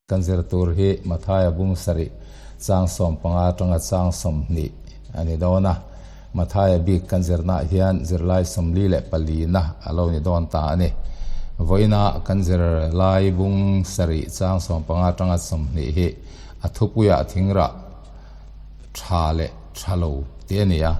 Kan zir tur hi Mathaia bung sarih chang 15 atanga chang 20 a ni dawn a. Mathaia bik kan zirnaah hian zirlai 44 na a lo ni dawn ta a ni. Vawiina kan zirlai bung sarih chang 15 atanga 20 hi a thupuiah thingrah tha leh tha lo tih a ni a.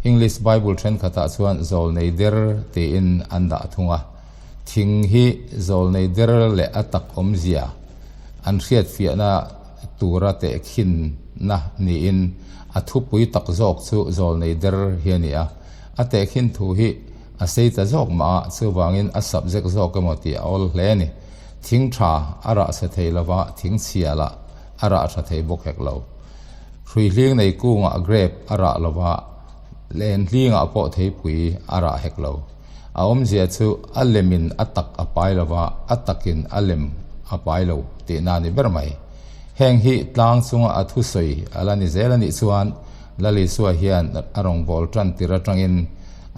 English Bible thenkhatah chuan zawlnei der tiin an dah thung a. Thing hi zawlnei der leh a tak awmzia an hriatfiahna tura tehkhinna niin a thupui tak zawk chu zawlnei der hi a ni a. A tehkhin thu hi a sei ta zawk mah a, chuvangin a subject zawk emaw tih a awl hle a ni. Thing tha a rah chhe thei lova, thing chhia lah a rah tha thei bawk hek lo. Hrui hling nei kungah grape a rah lova, len hlingah pawh theipui a rah hek lo. A awmzia chu a lemin a tak a pai lo va, a takin a lem a pai lo tihna a ni ber mai. Heng hi tlang chunga a thusawi a la ni zel a nih chuan Lal Isua hian a rawngbâwl ṭan tir aṭangin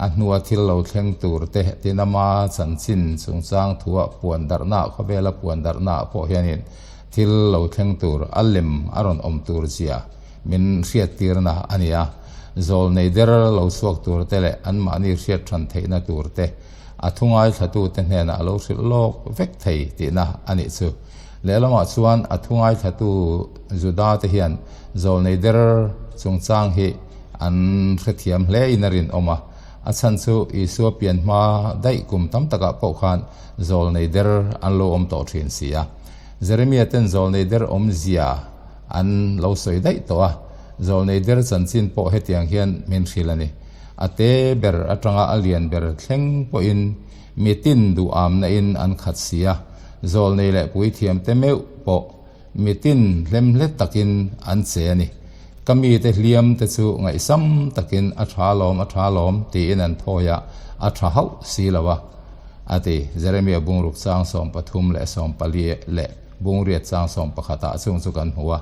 a hnua thil lo thleng tur te tinama chanchin chungchang thua puan darhnaah khawvela puan darhnaah pawh hianin thil lo thleng tur a lem a rawn awm tur zia min hriattirna a ni a, zawlnei der lo chhuak tur te leh anmahni hriat than theihna tur te a thu ngaithlatute hnenah a lo hrilh lawk vek thei tihna a nih chu. Lehlamah chuan a thu ngaithlatu Juda te hian zawlnei der chungchang hi an hrethiam hle in a rinawm a, a chhan chu Isua pian hma daih kum tam takah pawh khan zawlnei der an lo awm tawh thin si a. Jeremia ten zawlnei der awmzia An lo sawi daih tawh a, zawlnei der chanchin pawh hetiang hian min hrilh a ni. A te ber atanga a lian ber thleng pawhin mitin duhamna in an khat si a, zawlnei leh puithiam te meuh pawh mitin hlemhle takin an che a ni. Ka mite hliam te chu ngaihsam takin a tha lawm a tha lawm tiin an thawi a, a tha hauh si lo a, a ti. Jeremia bungruk chang 13 leh 14 leh. Bungriat chang 11 ah chung chu kan hmu a.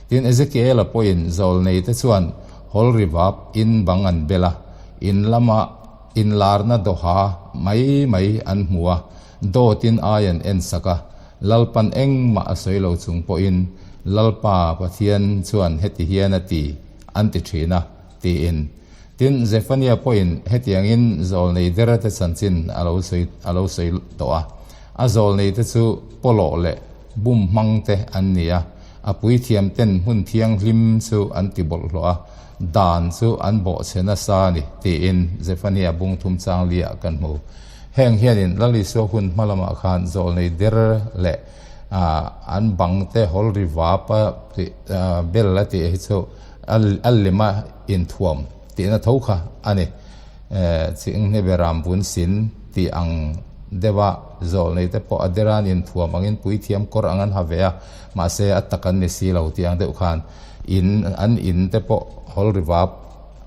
Tin, Ezekiel-a pawhin zawlnei te chuan hawl ri vap in bang an bel a, in lama inlarna dawha mai mai an hmu a, dawtin ai an en sak a, Lalpan engmah a sawi lo chung pawhin Lalpa Pathian chuan heti hian a ti, an ti thin a, tiin. Tin, Zephaniah pawhin hetiangin zawlnei derate chanchin a lo sawi a lo sawi tawh a. A zawlneite chu pawlawh leh bum hmangte an ni a, a puithiamten hmun thianghlim chu an ti bawlhhlawh a, dan chu an bawhchhe nasa a ni, tiin Zephaniah bung thum chang liah kan hmu. Heng hianin Lal Isua hun hma lamah khan zawlnei der leh an bangte hawl ri vap a bel a tih hi chu a lema inthuam tihna tho kha a ni. Ching hneberam vun sin tih ang deuha zawlnei te pawh a deran inthuam angin puithiam kawr ang an ha ve a, mahse a tak an ni si lo tih ang deuh khan in an in te pawh hawl ri vap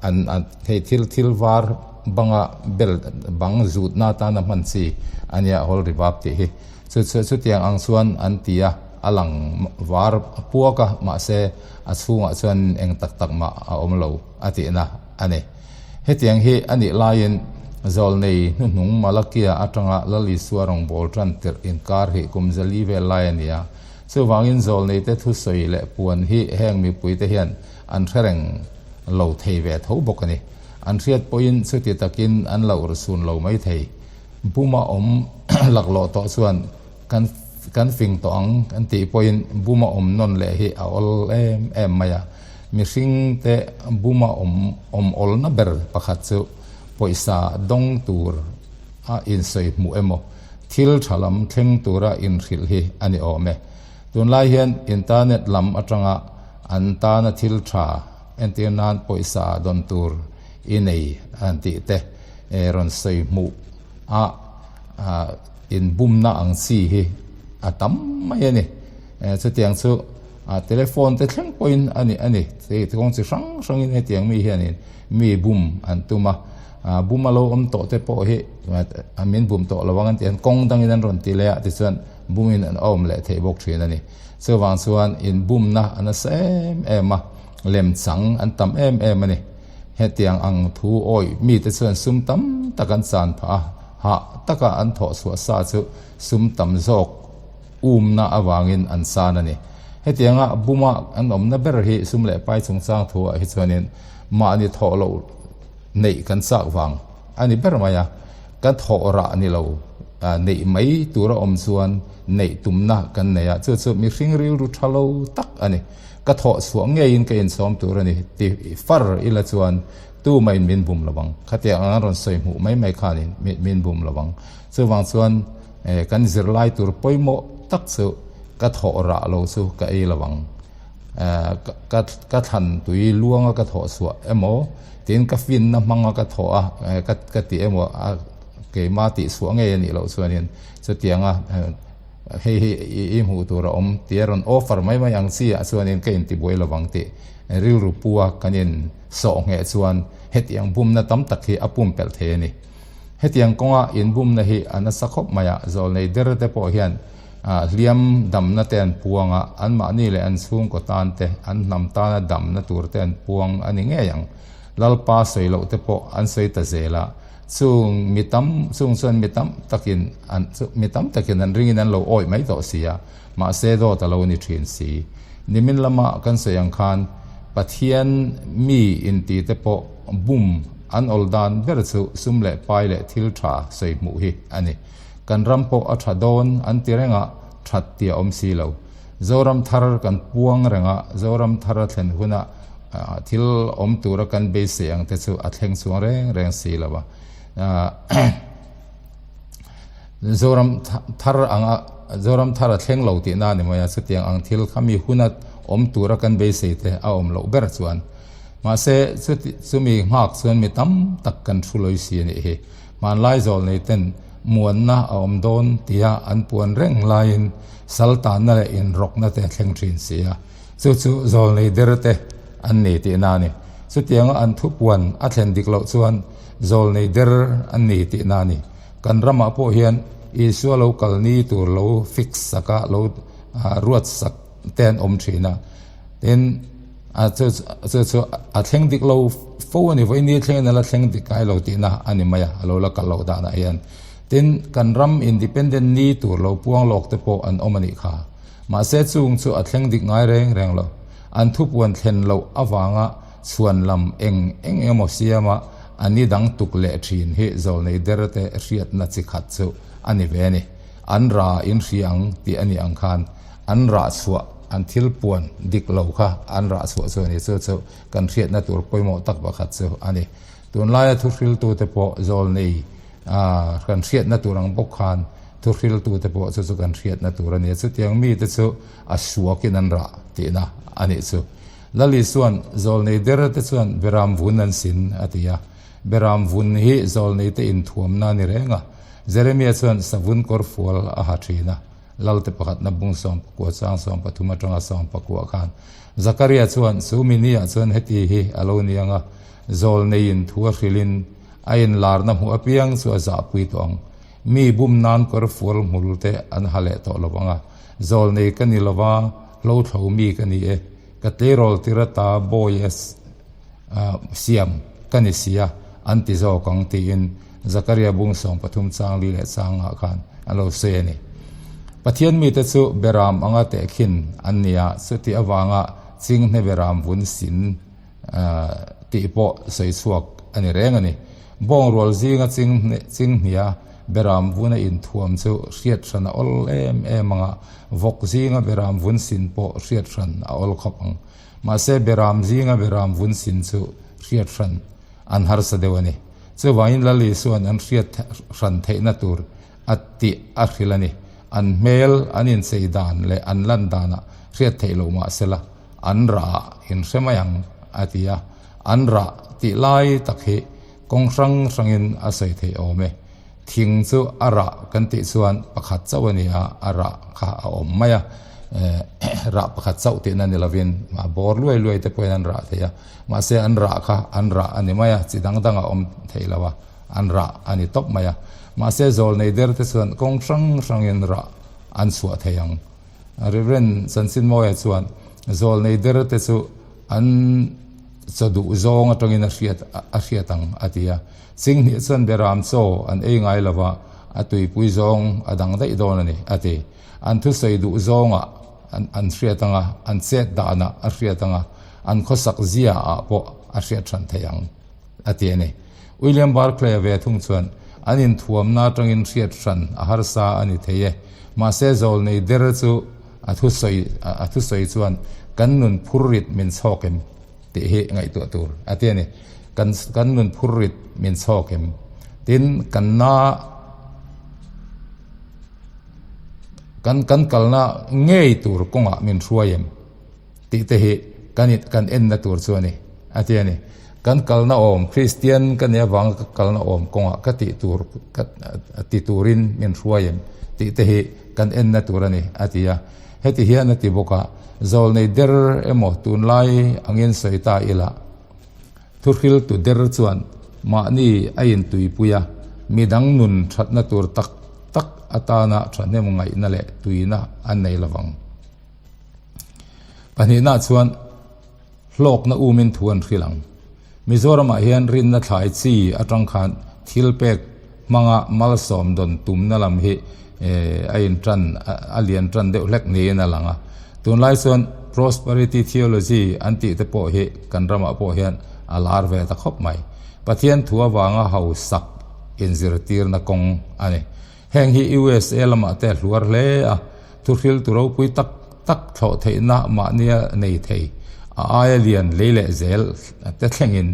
an an hei thil thil var banga bel bang zutna atana hman chi a nia hawl ri vap tih hi. Chu chu chutiang ang chuan an ti a, a lang var puak a, mahse a chhungah chuan eng tak tak mah a awm lo a tihna a ni. Hetiang hi a nih laiin zawlnei hnuhnung Malakia atanga Lal Isua rawngbâwl tan tirh inkar hi kum zali vel lai a ni a. Chuvangin zawlneite thusawi leh puan hi heng mipuite hian an hre reng lo thei ve tho bawk a ni. An hriat pawhin chuti takin an lo urhsun lo mai thei. Buma awm laklawh tawh chuan kan kan fing tawh ang kan tih pawhin buma awm nawn leh hi a awl em em mai a. Mihringte buma awm awm awlna ber pakhat chu pawisa dawng tur a insawi hmuh emaw thil tha lam thleng tura inhrilh hi a ni awm e. Tunlai hian internet lam atanga an tana thil tha entir nan pawisa dawn tur i nei an tih te rawn sawi hmuh a inbumna ang chi hi a tam mai a ni. Chutiang chu telephone te thleng pawhin a ni a ni. Kawng chi hrang hrangin hetiang mi hianin mi bum an tum a, bum a lo awm tawh te pawh hi min bum tawh lo ang an tih hian kawng dangin an rawn ti leh a tichuan bumin an awm leh theih bawk thin a ni. Chuvang chuan inbumna a nasa em em a, lemchang an tam em em a ni. Hetiang ang thu awih mite chuan sum tam tak an chan phah a, hah taka an thawh chhuah sa chu sum tam zawk. umna avangin an san a ni. Hetianga buma an awmna ber hi sum leh pai chungchang thuah hi chuanin mahni thawh loh neih kan chak vang a ni ber mai a, kan thawh rah ni lo neih mai tur a awm chuan neih tumna kan nei a, chu chu mihring rilru tha lo tak a ni. Ka thawh chhuah ngeiin ka inchhawm tur a ni ti far ila chuan tumahin min bum lo ang. Khatiang ang an rawn sawi hmuh mai mai khanin min bum lo ang. Chuvang chuan kan zirlai tur pawimawh tak chu ka thawh rah lo chu ka ei lo ang. Ka ka thlan tui luanga ka thawh chhuah emaw tin ka finna hmanga ka thawh a ka ka ti emaw a keima tih chhuah ngei a nih loh chuanin chutianga hei hi i hmuh tur a awm tia rawn offer mai mai ang chi ah chuanin ka intibuai lo vang tih rilru pua kan in sawh ngheh chuan hetiang bumna tam tak hi a pumpelh thei a ni. Hetiang kawnga inbumna hi a nasa khawp mai a, zawlnei der te pawh hian hliam damna te an puang a, anmahni leh an chhungkaw tan te, an hnam tana damna tur te an puang a ni ngei ang. Lalpa sawi loh te pawh an sawi ta zel a, chung mi tam chung chuan mi tam takin an mi tam takin an ringin an lo awih mai tawh si a, mahse dawt a lo ni thin si. Nimin lama kan sawi ang khan Pathian mi inti te pawh bum an awl dan ber chu sum leh pai leh thil tha sawi hmuh hi a ni. Kan ram pawh a tha dawn an ti reng a, that tih a awm si lo. Zoram thar kan puang reng a, Zoram thar a thlen huna thil awm tura kan beisei ang te chu a thleng chuang reng reng si lo a. Zoram thar anga Zoram thar a thleng lo tihna a ni mai a, chutiang ang thil kha mi huna awm tura kan beisei te a awm loh ber chuan. Mahse, chuti chumi nghak chuan mi tam tak kan thu lawi si a nih hi. Hmanlai zawlnei ten muanna a awm dawn tia an puan reng laiin sal tanna leh inrawkna te a thleng thin si a, chu chu zawlnei der te an ni tihna a ni. Chutianga an thupuan a thlen dik loh chuan zawlnei der an ni tihna a ni. Kan ramah pawh hian Isua lo kal ni tur lo fix sak a, lo ruat sak te an awm thin a. Tin, a chu chu chu a thleng dik lo fo a ni, vawiin ni thlengin a la thleng dik ngai lo tihna a ni mai a, a lo la kal loh danah hian. Tin, kan ram independent ni tur lo puang lawk te pawh an awm a nih kha. Mahse chung chu a thleng dik ngai reng reng lo. An thupuan thlen loh avanga chhuan lam eng eng emaw siama a ni dang tuk leh thin hi zawlnei der te hriatna chi khat chu a ni ve a ni. An ra in hria ang tih a nih ang khan an rah chhuah an thil puan dik lo kha an rah chhuah chu a ni. Chu chu kan hriatna tur pawimawh tak pakhat chu a ni. Tunlaia thuhriltute pawh zawlnei kan hriatna tur ang bawk khan thuhriltute pawh chu chu kan hriatna tur a ni a. Chutiang mite chu a suakin an rah tihna a nih chu. Lali chuan zawlnei derte chuan beram vun an sin a ti a. Beram vun hi zawlneite inthuamna a ni reng a. Jeremia chuan savun kawr fual a ha thin a. Lalte pakhatna bung 14 chang 13 atanga 14 khan Zakaria chuan chu mi niah chuan heti hi a lo ni ang a, zawl neiin thu a hrilhin a inlarna hmuh apiang chu a zahpui tawh ang. Mi bum nan kawr fual hmul te an ha leh tawh lo ang a, zawl nei ka ni lova, hlothlo mi ka ni e, ka tleirawl tir ata bawi a siam ka ni si a, an ti zawk ang tiin Zakaria bung 13 chang li leh chang ah khan a lo sawi a ni. Pathian mite chu beram anga tehkhin an ni a, chuti avanga chinghne beram vun sin tih pawh sawi chhuak a ni reng a ni. Bawngrual zinga chinghnia beram vuna inthuam chu hriat hran a awl em em ang a, vawk zinga beram vun sin pawh hriat hran a awl khawp ang. Mahse beram zinga beram vun sin chu hriat hran an harsa deuh a ni. Chuvangin Lal Isua'n an hriat hran theihna tur a tih a hrilh a ni. An hmel, an inchei dan leh an lan danah hriat theih loh mah sela, an rah in hre mai ang, a ti a. An rah tih lai tak hi kawng hrang hrangin a sawi theih awm e. Thing chu a rah kan tih chuan pakhat chauh a ni a, a rah kha a awm mai a. Rah pakhat chauh tihna ni lovin a bawr luai luai te pawhin an rah thei a. Mahse an rah kha an rah a ni mai a, chi dang dang a awm thei lo a, an rah a ni tawp mai a. Mahse zawlnei der te chuan kawng hrang hrangin rah an chhuah thei ang. Reverend Chanchinmawia chuan zawlnei der te chu an chaw duh zawng atangin a hriat a hriat ang a ti a. Chinghnih chuan beram chaw an ei ngai lo va, a tuipui zawng a dang daih dawn a ni, a ti. An thusawi duh zawngah an hriat anga, an chet danah a hriat anga, an khawsak ziaah pawh a hriat hran thei ang, a ti a ni. William Barclay-a ve thung chuan, An inthuamna atangin hriat hran a harsa a ni thei e. Mahse zawlnei der chu a thusawi a thusawi chuan kan nun phurrit min chhawk em tih hi ngaihtuah tur a ti a ni. Kan kan nun phurrit min chhawk em? Tin, kan na kan kan kalna ngei tur kawngah min hruai em tih te hi kan in kan enna tur chu a ni a ti a ni. Kan kalna awm Kristian ka nih avanga ka kalna awm kawngah ka tih tur ka ti turin min hruai em tih te hi kan enna tur a ni a ti a. Heti hian a ti bawk a, Zawlnei der emaw tunlai angin sawi ta ila, Thuhriltu der chuan mahni a intuipui a, midang nun thatna tur tak tak atana thahnem ngaihna leh tuina a nei lovang. Pahnihna chuan hlawkna umin thu an hrilh ang. Mizoramah hian rinna thlai chi atang khan thil pek hmanga malsawm dawn tumna lam hi a intan a lian tan deuh hlek niin a lang a. Tunlai chuan Prosperity Theology an tih te pawh hi kan ramah pawh hian a lar ve ta khawp mai. Pathian thu avanga hausak inzirtirna kawng a ni. Heng hi USA lamah te a hluar hle a, thuhriltu ropui tak tak thlawh theihna mahnia nei thei a aia lian lei leh zel te thlengin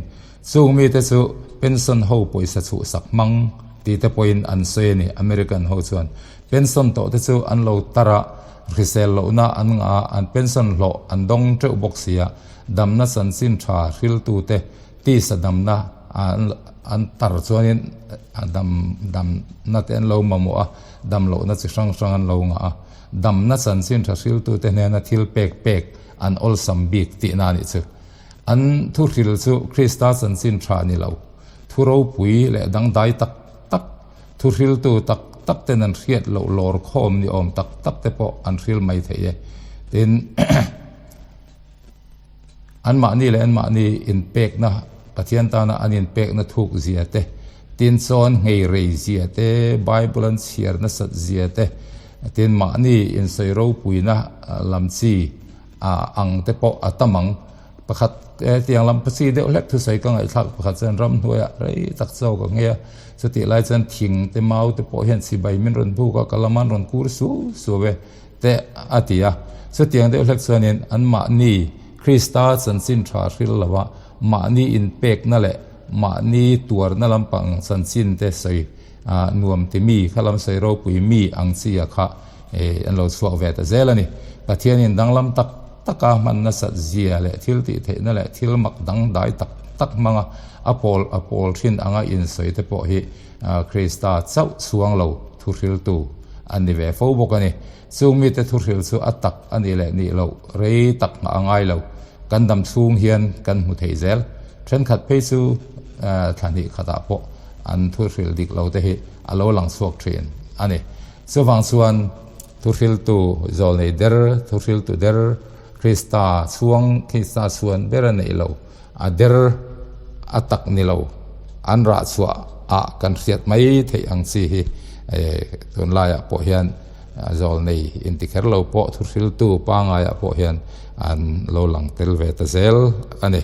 chung mite chu pension ho pawisa chhuhsak hmang tih te pawhin an sawi a ni. American ho chuan pension tawh te chu an lo tar a, hrisel lohna an ngah a, an pension hlawh an dawng teuh bawk si a, damna chanchin tha hriltute tisa damna an tar chuanin dam damna te an lo mamawh a, dam lohna chi hrang hrang an lo ngah a, damna chanchin tha hriltute hnena thil pek pek an awlsam bik tihna a nih chu. An thuhril chu Krista chanchin tha ni lo, thu ropui leh dangdai tak tak, thuhriltu tak tak ten an hriat loh lawr khawm ni awm tak tak te pawh an hril mai thei e. Tin, anmahni leh anmahni inpekna, Pathian tana an inpekna thuk zia te, tin chawn nghei rei zia te, Bible an chhiar nasat zia te, tin mahni insawi ropuina lam chi ang te pawh a tam ang. Pakhat tiang lam chi deuh hlek thusawi ka ngaihthlak pakhat chuan ramhnuaiah rei tak chaw ka nghei a, chutih lai chuan thing te mau te pawh hian chibai min rawn buk a, ka lama an rawn kur su su ve te a ti a. Chutiang deuh hlek chuanin anmahni Krista chanchin tha hril lova mahni inpekna leh mahni tuarna lampang chanchin te sawi nuam ti mi kha lam sawi ropui mi ang chi a kha an lo chhuak ve ta zel a ni. Pathianin danglam tak taka hman nasat zia leh thil tih theihna leh thil mak dangdai tak tak hmanga a pawl a pawl thin anga insawi te pawh hi Krista chauh chhuang lo thuhriltu a ni ve fo bawk a ni. Chung mite thuhril chu a tak a nih leh nih loh rei tak nghah a ngai lo. Kan dam chhung hian kan hmu thei zel. Thenkhat phei chu thla hnih khatah pawh an thuhril dik lo te hi a lo lang chhuak thin a ni. Chuvang chuan thuhriltu zawlnei der, thuhriltu der, Krista chhuang, Krista chhuan ber a neih lo, a der a tak ni lo, an rah chhuah ah kan hriat mai theih ang chi hi tunlaiah pawh hian zawlnei intikher lo pawh thuhriltu pangaiah pawh hian an lo lang tel ve ta zel a ni.